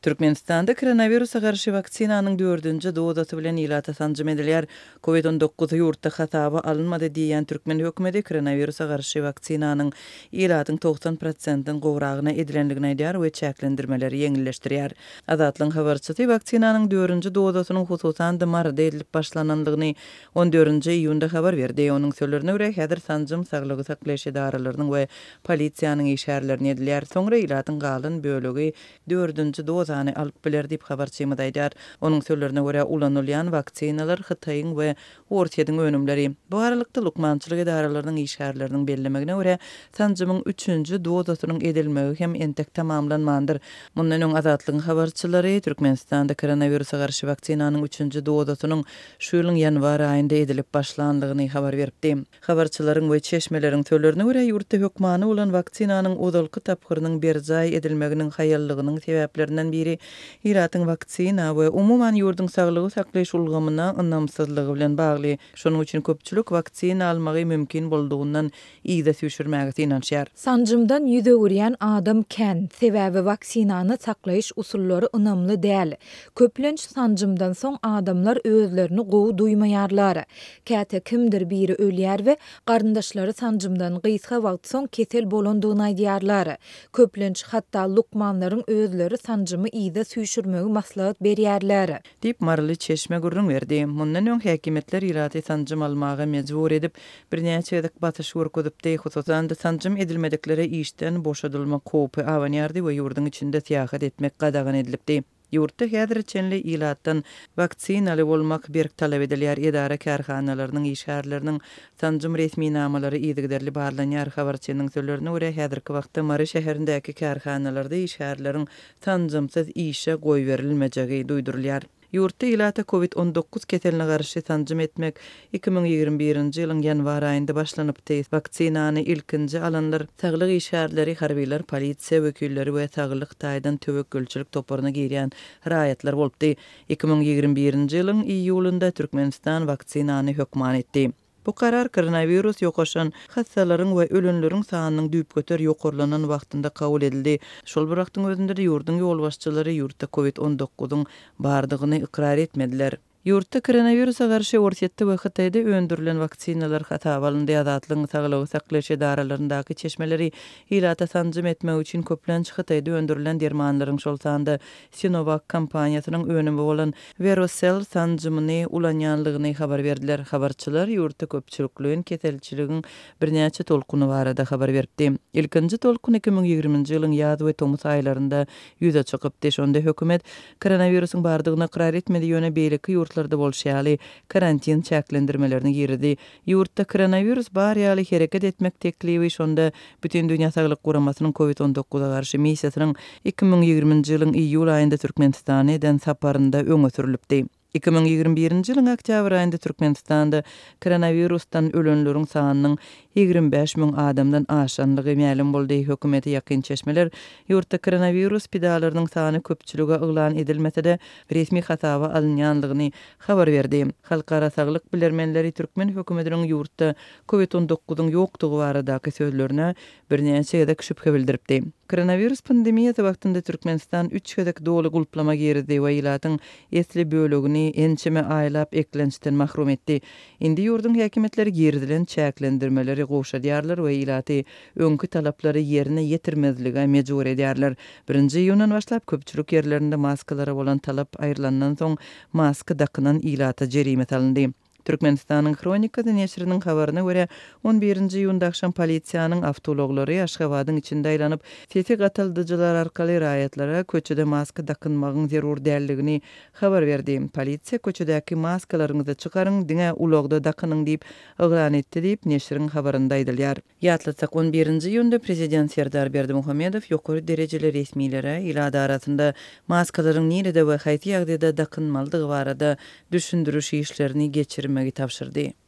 Türkmenistanda koronawirusa garşy waksinanyň dördünji dozasy bilen ilata sanjym edilýär. Covid 19 ýurtda hasaba alynmady diýýän türkmen hökümeti koronawirusa garşy waksinanyň ilatyň 90 prosentden gowragyna edilendigini aýdýar we çäklendirmeleri ýeňilleşdirýär. Azatlygyň habarçysy waksinanyň dördünji dozasynyň hususan-da Maryda edilip başlanandygyny on dördünji iýunda habar berdi. Onuň sözlerine görä, häzir sanjym saglygy saklaýyş edaralarynyň we polisiýanyň işgärlerine edilýär. Soňra ilatyň galan bölegi dördünji dozany alyp biler diýip, habarçymyz aýdýar. Onuň sözlerine görä, ulanylýan waksinalar Hytaýyň we Orsýetiň önümleri. Bu aralykda, lukmançylyk edaralarynyň işgärleriniň bellemegine görä, sanjymyň üçünji dozasynyň edilmegi hem entek tamamlanmandyr. Mundan öň Azatlygyň habarçylary Türkmenistanda koronawirusa garşy waksinanyň üçünji dozasynyň şu ýylyň ýanwar aýynda edilip başlandygyny habar beripdi. Habarçylaryň we çeşmeleriň sözlerine görä, ýurtda hökmany bolan waksinanyň ozalky tapgyrynyň berjaý edilmeginiň haýallygynyň sebäplerinden biri ilatyň waksina we umuman ýurduň saglygy saklaýyş ulgamyna ynamsyzlygy bilen bagly. Şonuň üçin köpçülik waksina almagy mümkin boldugyndan yza süýşürmäge synanyşýar. Sanjymdan ýüz öwürýän adam kän, sebäbi waksinany saklaýyş usullary ynamly däl. Köplenç sanjymdan soň adamlar özlerini gowy duýmaýarlar. Käte kimdir biri ölýär we garyndaşlary sanjymdan gysga wagt soň kesel bolandygyny aýdýarlar. Köplenç, hatda lukmanlaryň özleri sanjymy yza süýşürmegi maslahat berýärler. Diýip, maryly çeşme gürrüň berdi. Mundan öň häkimiýetler ilaty sanjym almaga mejbur edip, birnäçe gezek basyş görkezipdi. Hususan-da, sanjym edilmediklere işden boşadylmak howpy abanýardy we ýurduň içinde syýahat etmek gadagan edilipdi. Ýurtda häzire çenli ilatdan waksinaly bolmak berk talap edilýär, edara-kärhanalarynyň işgärleriniň sanjym resminamalary yzygiderli barlanýar. Habarçynyň sözlerine görä, häzirki wagtda Mary şäherindäki kärhanalarda işgärleriň sanjymsyz işe goýberilmejegi duýdurylýar. Ýurtda ilata Covid 19 keseline garşy sanjym etmek 2021-nji ýylyň ýanwar aýynda başlanypdy. Waksinany ilkinji alanlar saglyk işgärleri, harbylar, polisiýa wekilleri we saglyk taýdan töwekgelçilik toparyna girýän raýatlar bolupdy. 2021-nji ýylyň iýulynda Türkmenistan waksinany hökman etdi. Bu karar koronawirus ýokaşan hassalaryň we ölenleriň sanynyň düýpgöter ýokarlanan wagtynda kabul edildi. Şol bir wagtyň özünde-de ýurduň ýolbaşçylary ýurtda covid 19-yň bardygyny ykrar etmediler. Ýurtda koronawirusa garşy Orsýetde we Hytaýda öndürilen waksinalar hasaba alyndy. Azatlygyň saglygy saklaýyş edaralaryndaky çeşmeleri ilata sanjym etmek üçin köplenç Hytaýda öndürilen dermanlaryň, şol sanda Sinovac kompaniýasynyň önümi bolan Verocell sanjymyny ulanýanlygyny habar berdiler. Habarçylar ýurtda köpçülikleýin keselçiligiň birnäçe tolkuny barada habar beripdi. Ilkinji tolkun 2020-nji ýylyň ýaz we tomus aýlarynda ýüze çykypdy. Şonda hökümet koronawirusyň bardygyny ykrar etmedi, ýöne beýleki ýurtlarda bolşy ýaly karantin çäklendirmelerini girizdi. Ýurtda koronawirus bar ýaly hereket etmek teklibi şonda Bütindünýä Saglyk Guramasynyň Covid 19 garşy missiýasynyň 2020-nji ýylyň iýul aýynda Türkmenistana eden saparynda öňe sürlüpdi. 2021-nji ýylyň oktýabr aýynda Türkmenistanda koronawirusdan ölenleriň sanynyň 25 müň adamdan aşanlygy mälim boldy. Hökümete ýakyn çeşmeler ýurtda koronawirus pidalarynyň sany köpçülige yglan edilmese-de, resmi hasaba alynýanlygyny habar berdi. Halkara saglyk bilermenleri türkmen hökümetiniň ýurtda Covid 19-yň ýokdugy baradaky sözlerine birnäçe gezek şübhe bildiripdi. Koronawirus pandemiýasy wagtynda Türkmenistan üç gezek doly gulplama girizdi we ilatyň esli bölegini ençeme aýlap eklençden mahrum etdi. Indi ýurduň häkimiýetleri girizilen çäklendirmeleri gowşadýarlar we ilaty öňki talaplary ýerine ýetirmezlige mejbur edýärler. Birinji iýundan başlap köpçülik ýerlerinde maskalara bolan talap aýrylandan soň, maska dakynan ilata jerime salyndy. Türkmenistanyň Hronikasy neşiriniň habaryna görä, on birinji iýunda agşam polisiýanyň awtoulaglary Aşgabadyň içinde aýlanyp, sesi gataldyjylar arkaly raýatlara köçede maska dakynmagyň zerur däldigini habar berdi. Polisiýa köçedäki maskalaryňyzy çykaryň, diňe ulagda dakynyň diýip yglan etdi diýip, neşiriň habarynda aýdylýar. Ýatlatsak, on birinji iýunda prezident Serdar Berdimuhamedow ýokary derejeli resmilere ilat arasynda maskalaryň nirede we haýsy ýagdaýda dakynmalydygy barada düşündiriş işlerini geçirmegi tabşyrdy.